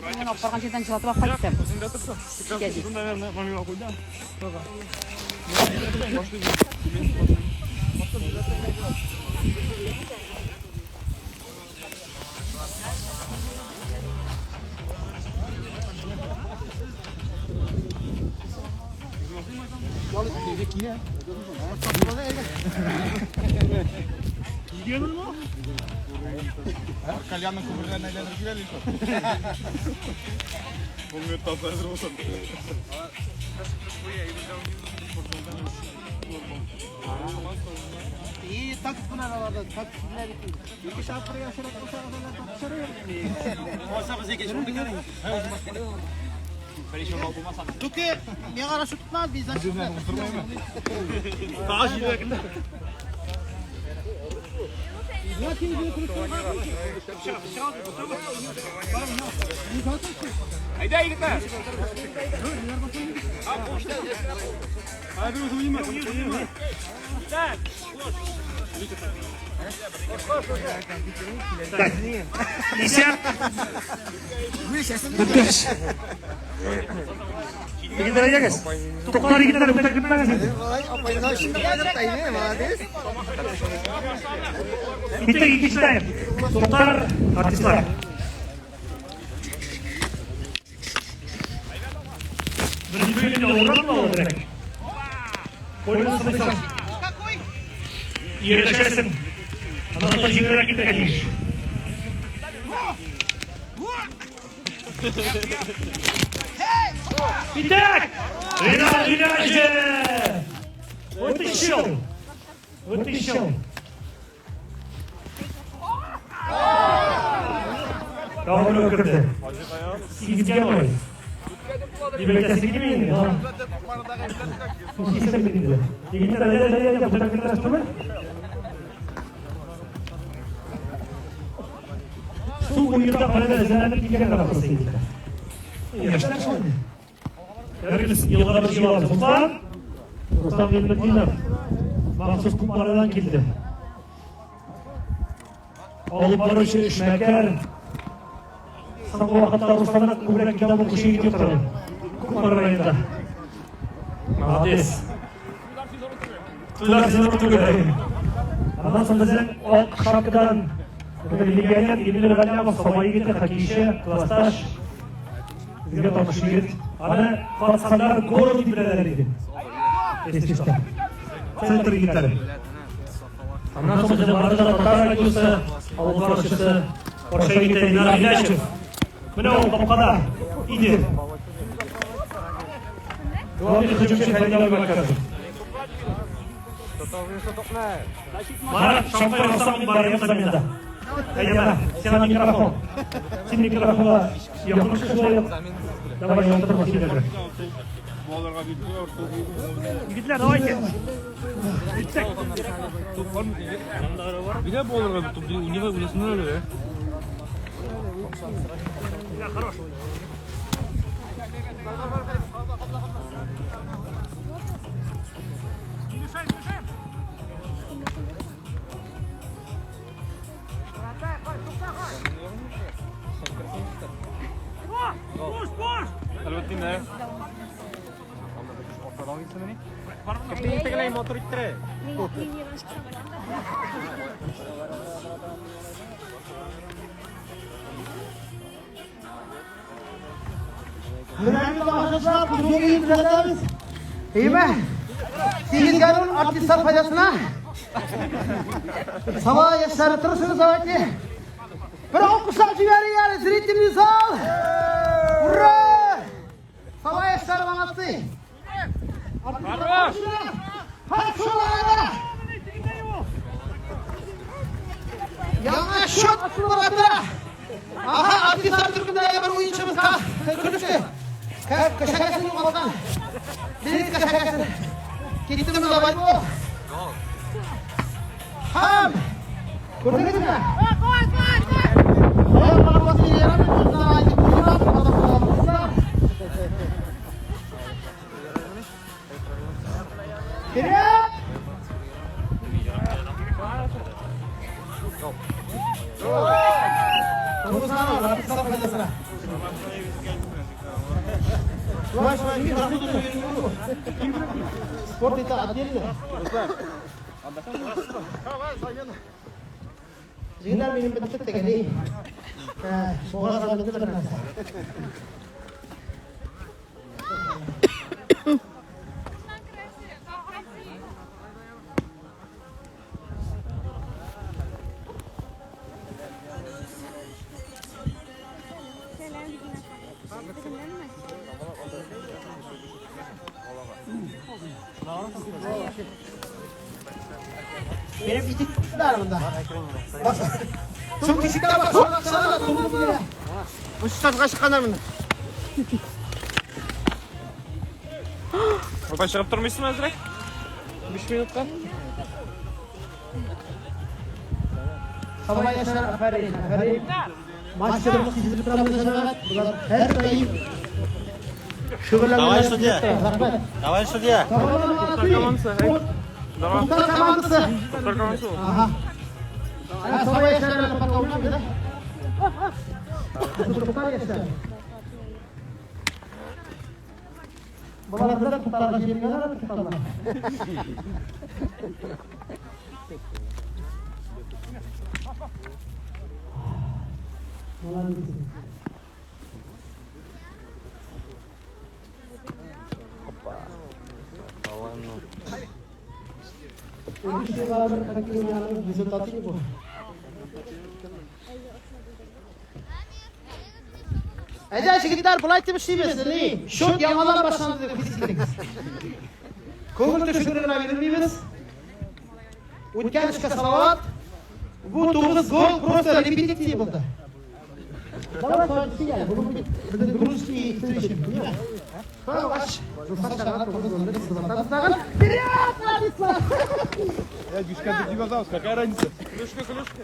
Мин алып барган җирдән җылатып алып кайттым. Кальянның күперләрен әйләндереп килә әле. Ун минутта әзер булсын. И так кына аларда, так Ике шапыр яшереп булса, Туке, миңа расчет тотма, без Әйдә, егетләр. Исәп. Беткәч. Егетләр, әйдәгез. Туктар, егетләр, үтә китмәгез инде. Киттек, икенче тайм. Туктар, артистлар. Беренче бөлемдә авыррак була ул. Койны сыныйсың. Ияләшәсең. Аннан соң җиңелрәк китәргә тиеш. Итак! Ринат Гыйләҗев! Вытащил! Вытащил! Тагын бер керде. 8-0. Дип әйтәсе килми инде. Исәп бит инде. Егетләр, әйдә, әйдә, әйдә, бүтән түгел. Су буенда кайда әзерләнеп килгән ахрысы егетләр. Яшьләр шул инде. Без елгада җыелабыз. Руслан, Руслан Гыйльметдинов махсус Кукмарадан килде. Алып баручы эшмәкәр. Соңгы вакытта Русланнан күбрәк китап укучы егет тора. Кукмара районында. Молодец. Туйлар сезоны түгел. Аннан соң безнең ак шапкадан легионер Эмиль Галлямов, Саба егете, хоккейчы, классташ. Безгә таныш егет. Аны пацаннар город дип беләләр иде. Если что. Центр егетләре. Аннан соң безнең Барда татар радиосы, алып баручысы Паша егете Ленар Гыйләҗев. Менә ул капкада иде. Главный һөҗүмче Фәридә Абубакаров. Марат Шампай Рустам бар заменада. Әйдә, сиңа микрофон. Син микрофонга якын кеше шулай ук. Давай, ялтырма сөйләргә. Егетләр, давайте. Киттек. Бигә балаларга туп уйнарга уйнасыннар әле. Хорош. Не мешаем, не мешаем. Push, push! Әлбәттә. Hörmətli tamaşaçılar, bugün düzəltəmiz. Eyvə. 8-0 artistlar faydasına. Sabah yaşları tursunuz давайте. Bir alkışlar jiberin зрительный зал. Ура! Sabah yaşları молодцы. Хорош! Хорошо! Яңа счет açılır. Аһа, артистлар төркемдәге бер уенчыбыз көлеште. Кәшәкәсен югалткан. Визитка кәшәкәсен. Китте монда бай. Һәм күрдегезме? Вперед! Спорт это отдельно. Егетләр минем бетте дигән. Суга салып бер нәрсә. Benim itikler bunda. Bak. Çok teşekkürler bak. Sana da dolu bile. Bu stadga чыкканнар монда. Апа чыгып тормыйсызмы әзрәк? 5 минутка. Саба яшьләр, афәрин, афәрин. Матчlarımız сизелеп тора безнең җәмәгать. Булар һәр даим Давай, шөгыльләнәләр. судья. Рәхмәт. Товарищ судья. Давай. Туктар командасы. Туктар командасы. Ага. Ә, Саба яшьләре пока уйнамый, да? Туктар яшьләре. Болар белән туктарга җибәргәннәр, туктарлар. Молодцы. Укучылар хоккей уенының результаты бу. Әйдә, егетләр, болай итеп эшлибез. Ни? Счет яңадан башланды дип хис итегез. Күңел төшерергә бирмибез. Үткән эшкә салават. Бу 9 гол просто репетиция булды. Давай соңгы Буны безнең дружеский встреча. Ха, Русат чагына 9 голны сызып Вперед, Владислав! Я бишка дивозавр, какая разница? Клюшка, клюшка.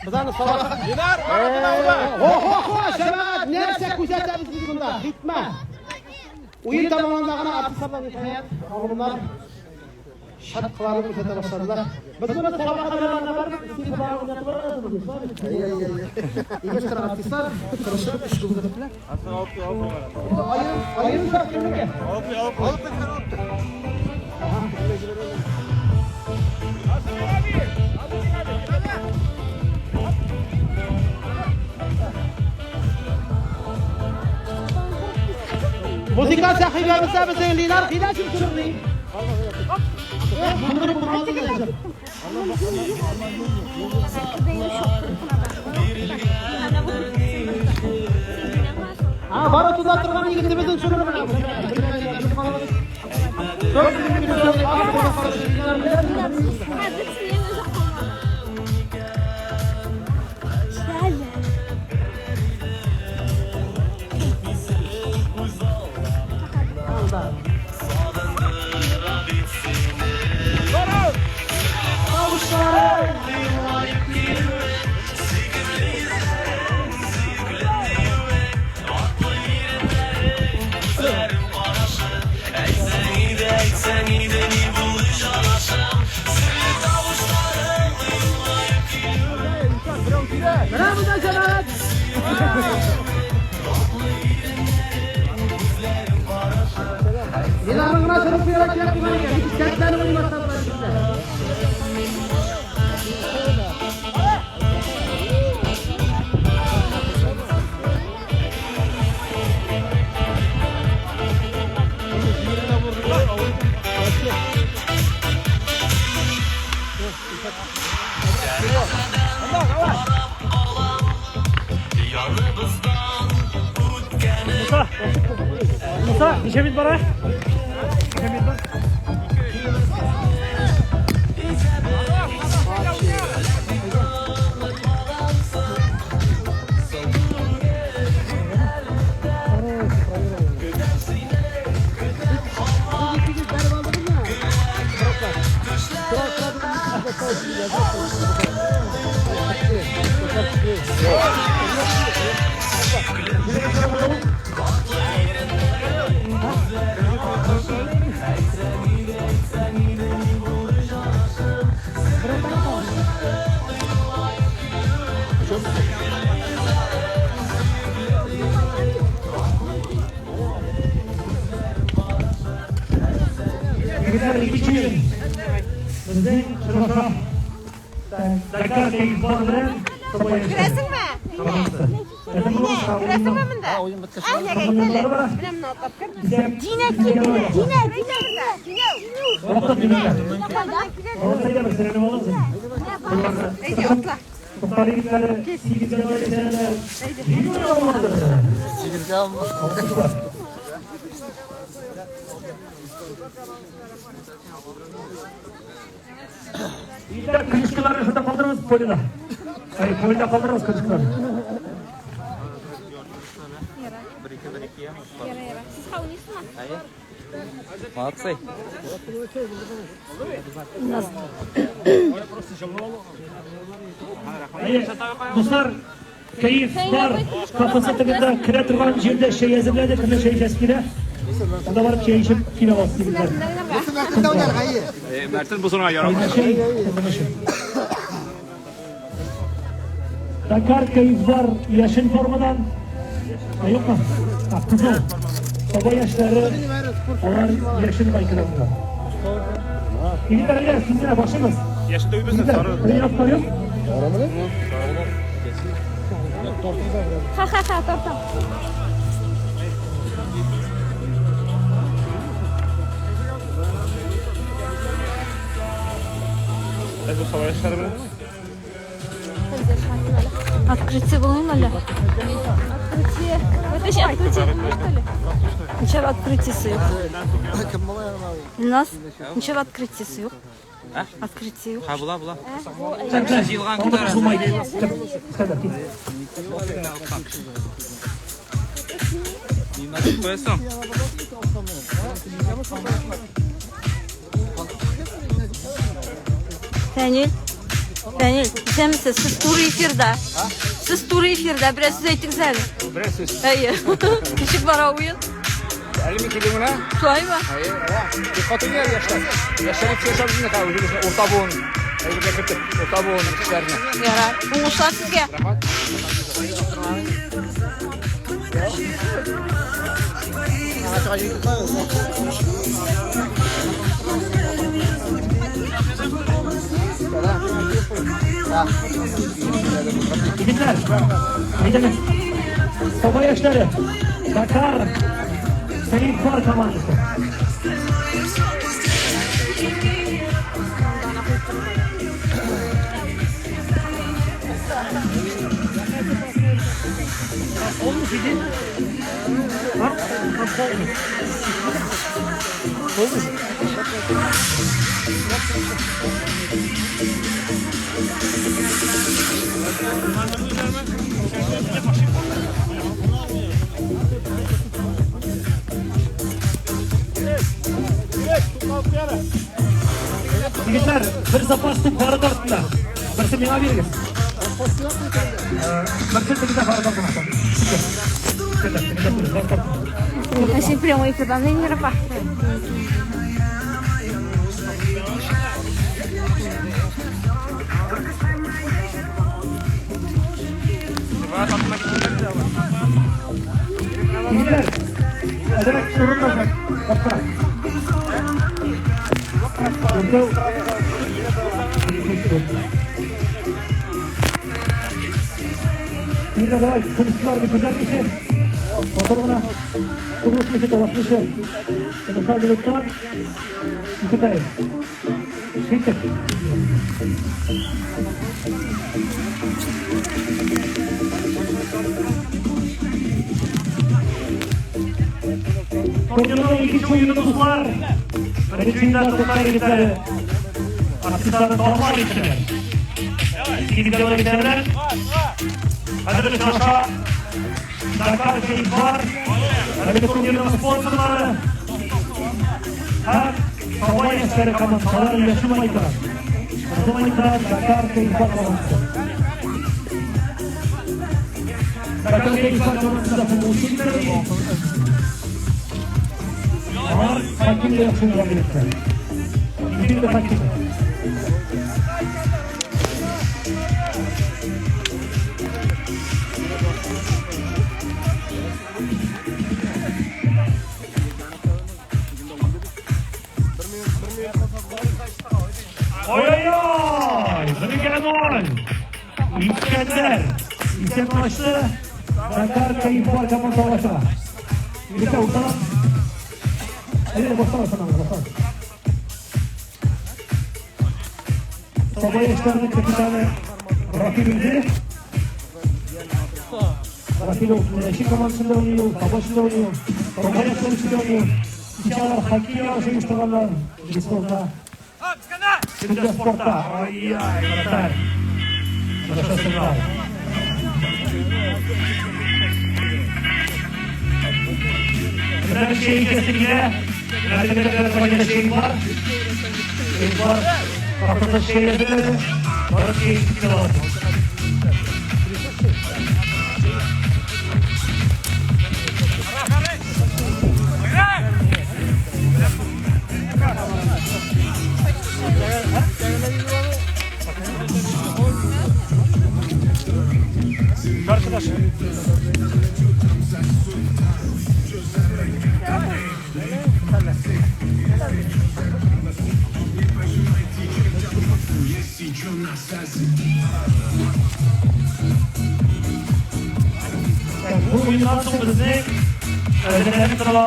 Без аны салават. Динар, бара Хо, хо, хо, җәмәгать, нәрсә күзәтәбез без монда? Хикмә. Уен тамамланды гына артистлардан ниһаять алымнар шат кыланып күрсәтә башладылар. Без моны саба камераларына барып, син уйнатып барабыз. Имештер артистлар тырышып эш күрсәттеләр. Аерым, аерым шарт кемнеке? Алып, алып, алып. Музыкаль сәхибәбездә безнең Линар Хиләшев төшерде. Булдырып булмады дигән. Ha, бара туза торган егетебезнең төшерүе менә. Менә монда җәмәгать. Линарның гына чыгып куярга кирәк булган икән. Кәтләре уйный башладылар егетләр. Муса, Муса, ничә минут бара? Ничә минут бар? Егетләр, икенче уен. Безнең чырашам. Дакар Кәефбар белән Саба яшьләре. Керәсеңме? Керәсеңме монда? Әйдә, әйдә. Менә моны атлап кер. Динә Динә, Динә, Динә. Вакыт бирелә. Алып әйдә, бер сәләм алыгыз. Әйдә, атла. Туктар егетләре, сигезгә җиңү яулады. Сигезгә алмады. Алкышлар. Егетләр, крышкаларны шунда калдырыгыз поледа. Ай, поледа калдырыгыз крышкаларны. Сез хауныйсызмы? Молодцы. Әйе, дуслар, кәеф бар. Кафесы тегендә керә торган җирдә чәй әзерләде, кемнең чәй эчәсе килә? Анда барып чәй эчеп килә аласыз, егетләр. Мәртен бу зонага ярамый. Чәй, сезнең өчен. Дакар кәеф бар яшел формадан. Ә, юкмы? А, кызыл. Саба яшьләре, алар яшел майкадан була. Егетләр, әйдә, сез генә башыгыз. Яшел түгел безнең, Егетләр, сары. тренировка юк? Ха-ха-ха, тартам. Бу Саба яшьләре белән. Открытие булмыймы әллә? Открытие. Это еще открытие булмый, что ли? Ничего открытиесе юк. Илназ, ничего открытиесе юк. Открытие юк. Ха, була, була. Җыелган булмайды. Искәндәр, кит. Надо куясың. Фәнил, Фәнил, исәнмесез, сез туры эфирда. Сез туры эфирда, бераз сүз әйтегез әле. Бераз сүз. Әйе. Ничек бара уен? Әле мин килдем генә. Шулаймы? Әйе, бик каты уйный яшьләр. Яшьләр сөйләшәбез инде хәзер үзебезнең урта буын. Әйбергә кертеп, урта буын кешеләрне. Ярар. Уңышлар сезгә. Рәхмәт. Егетләр, әйдәгез. Саба яшьләре, Дакар Кәеф бар командасы. Olmuş idi. Ha? Ha, olmuş. Olmuş. Егетләр, бер запас туп ворота артында. Берсе миңа бирегез. Берсе тегендә ворота артында. Тегендә, тегендә, ворота. Син прямой эфирдан Венера апа. Егетләр, әзрәк урын алsak. Тапка. Дүртәү. Бирде давай, кылычларны күтәрмичә. Матур гына. Сугышмыйча, талашмыйча. Унышар минуттан көтәйек. Киттек. Турнирның икенче уены, дуслар. Беренче уенда Тукай егетләре артистларны тормар иттеләр. Сигезгә егетләр белән хәзер очраша Дакар Кәеф бар. Әлеге турнирның спонсорлары һәм Саба яшьләре командалары яшел майкалар. Уенда Дакар Кәеф командасы. Дакар Кәеф командасында футболчы Алар хоккейда яхшы уйнаган егетләр. Икесе дә хоккейда. Ой-ой-ой! 1-0. Искәндәр. Исәпне ачты. Дакар Кәеф командасы алаша. Егетләр, уртадан. Әйдә, баштан баштан, баштан. Саба яшьләренең капитаны Рафил инде. Рафил ул Теләче командасында уйный, ул Саба уйный, Саба яшьләре эчендә уйный. Кичә алар хоккей ярышы оештырганнар Бесполда. Көндә спортта. Ай-яй, вратарь. Хорошо сыграл. Менә чәй эчәсе килә. Менә чәй бар. Чәй бар. Кафеда чәй әзерләде. Барып чәй эчеп килә аласың. Бу уеннан соң безнең әзерләнеп тора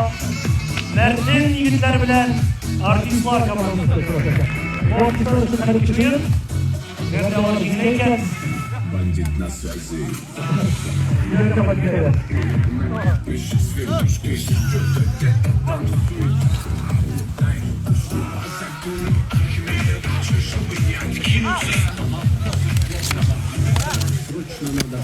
Мәрден егетләре белән артистлар командасы көрәшәчәк. Бу артистлар өчен хәлиткеч уен. Әгәр дә алар җиңелә икән, Бандит на связи. йөрәккә кайтып. Ищи сверхушки, что-то где-то танцует. Чтобы не откинуться. Срочно надо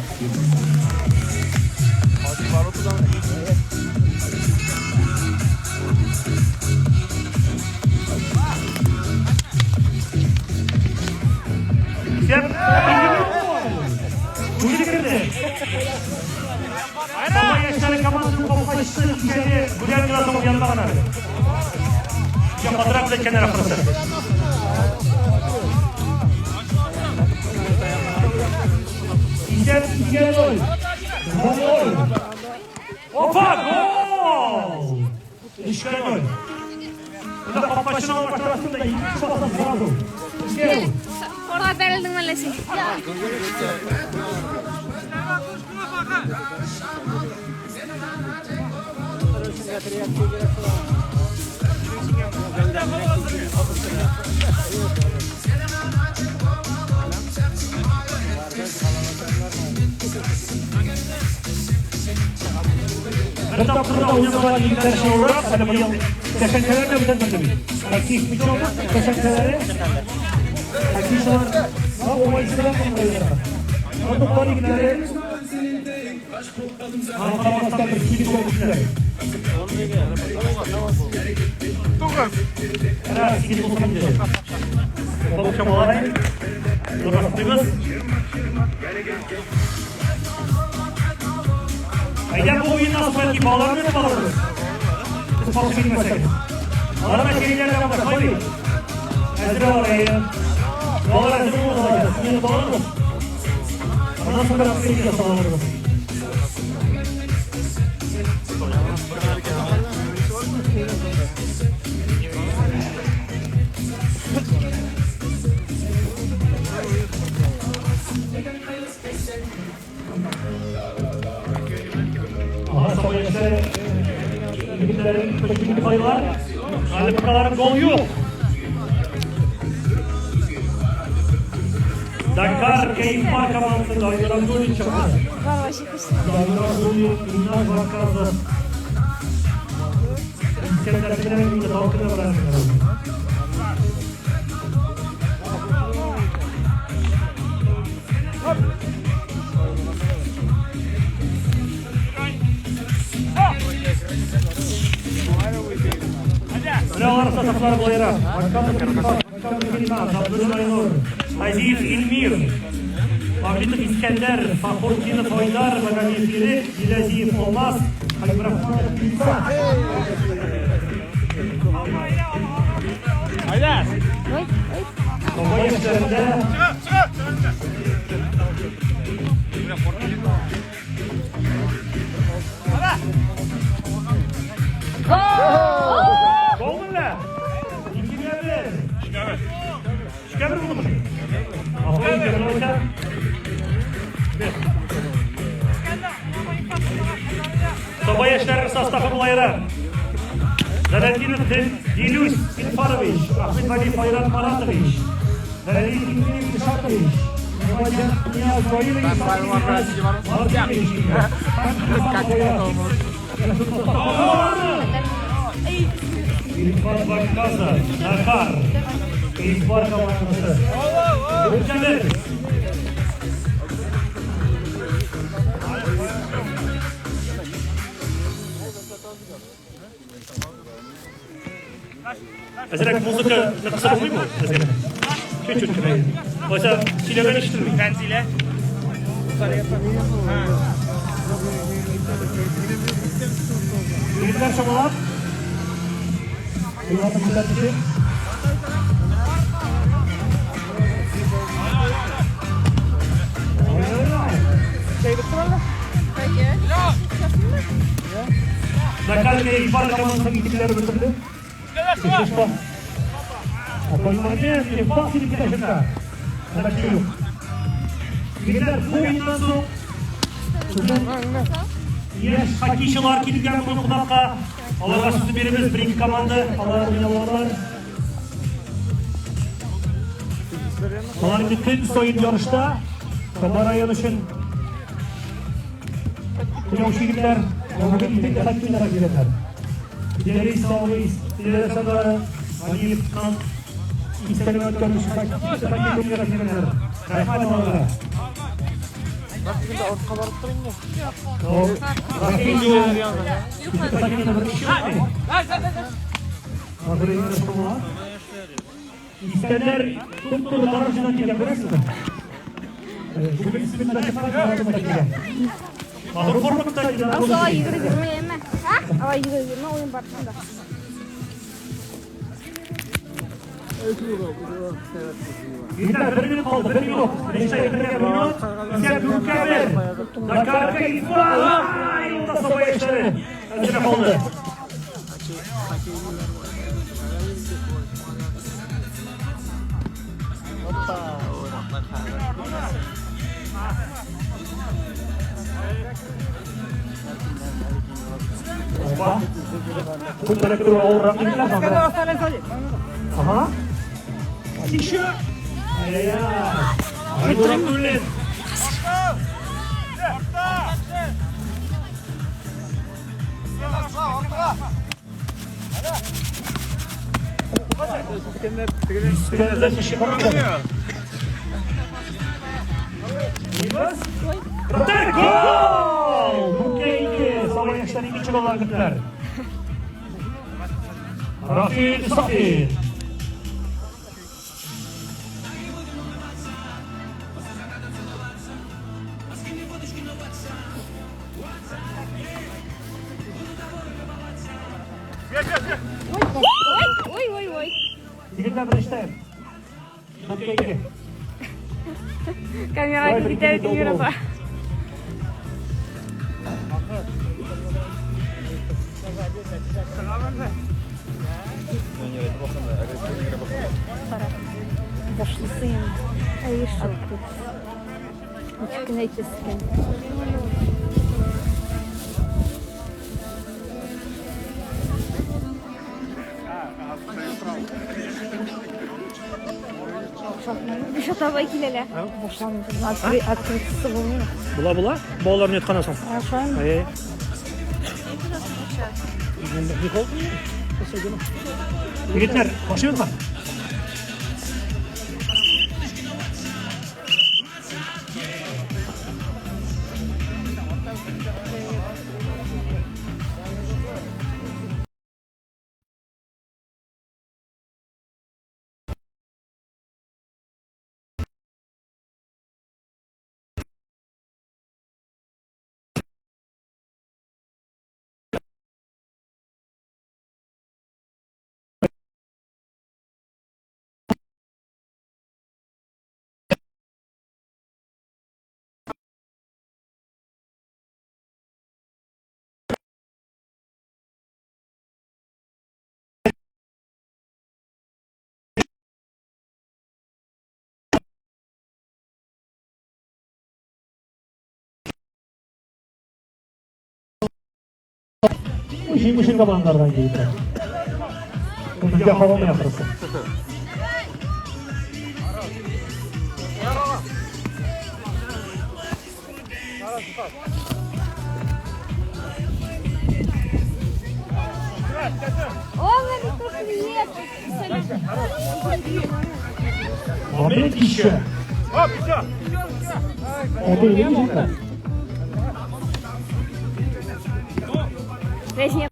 Исәп Үзе керде. Саба яшьләре командасының капкачысы кичәге Гүлән генә соң янмаган әле. Кичә катырак эләккәннәр ахрысы. Исәп 2-0. 2-0. Опа, гол! 3-0. Бunda капкачыны алмаштырасың да икенче басасың сразу. 3-0. Орға бәрілдің әлі сен. Бер тапкыр да уйнамаган егетләр шаурак, әле быел кәшәнкәләр дә бүтән бит. Хоккей мячом кәшәнкәләре. Хоккейчылар уңайсызрак уйныйлар. Топлар егетләре Аңламастан бер сигез гол төштеләр. Әнә сигез булсын инде. Балык чамалары. Дурастыгыз. Әйдә бу уеннан соң бәлки балалар белән алырбыз. Без каршы килмәсәк. Алар мәчәйләр дә башлый бит. Әзер алар әйе. Балалар әзер булса, син балаларбыз. Аннан соң бераз килеп ясалырбыз. Aha Saba яшьләре егетләрен кайтайлар. Әле бакалар гол юк. Дакар Кәеф командасы Дамир Абдуллин чыкты. Дамир Абдуллин, Илназ Ваказов. Искәндәр белән инде талкыда белән. Менә алар составлары булайрак. Ваказов, Габдуллин Айнур, Азиев Илмир, Мавлитов Искәндәр, Фахрутдинов Айдар, Магалиев Ирек, Диләзиев Алмаз, Хабибрахманов Илфат. Ой, ой. Саба яшьләрендә Гол менә! Икегә бер. Өчкә бер булдымы? Апа, икегә бер алайса. Саба яшьләре составы булайрак. Залятдинов Дилюс Илфарович, Ахмедвалиев Айрат Маратович, Залялиев Илмир Ишакович, Нигматьянов Нияз Заилович, Мартинович. Илфат Ваккасов, Накар, Илфар командасы. Өчкә бер. Әзрәк музыка кысып булмыймы? Әзрәк. Чуть-чуть кенә. Алайса сөйләгән ишетелми. Тәнзилә. Егетләр чамалап. Кулларны күтәртеп. Накарка Илфар командасының икенчеләре бетерде. Өченче Какой момент, Илфар килеп китә чыкта. Әлбәттә юк. Егетләр, бу уеннан соң яшь хоккейчылар килгән бүген кунакка. Аларга сүз бирәбез, бер-ике команда, алар уйналалар. Алар инде көн саен ярышта. Саба районы өчен уйнаучы егетләр бүген иртәнге хоккей уйнарга килгәннәр. Дәрис Салвис, Федерациядә Галиевтан истәлеген үткәрүче хоккей турнирга килгәннәр. Рәхмәт аларга. Искәндәр туп-туры гараждан килгән, беләсезме? Бүген исемен дә килгән. Матур форма, кстати. Алай йөгереп йөрмә, әмма. Алай йөгереп йөрмә уен барышында. Егетләр, бер минут калды, бер минут. Беренче әйтергә бер минут. Исәп дүрткә бер. Закарка Ифа. Ай, ул да Саба яшьләре. Әзерә калды. Опа. Күп эләктерү авыррак инде. Ага. Еще. Ай-яй-яй. Айнур Абдуллин. Искәндәр Вратарь, гол! Дүрткә ике. Саба яшьләре икенче голлар керттеләр. Рафил Сафин. Ой, ой, ой, ой. Егетләр, беренче тайм. Дүрткә ике. Камера китә Эльвира апа. Башлысы инде. Әйе шул. Ничек кенә әйтәсе икән. Еще таба киләләр. Открытысы булмый. Була, була. Балаларны ятканнан соң. Хорошо. Ай-яй. Егетләр, башлыйбызмы? Бу җиңүче командалардан егетләр. Бу безгә кагылмый ахрысы. Момент еще. Это не видно? Возьми.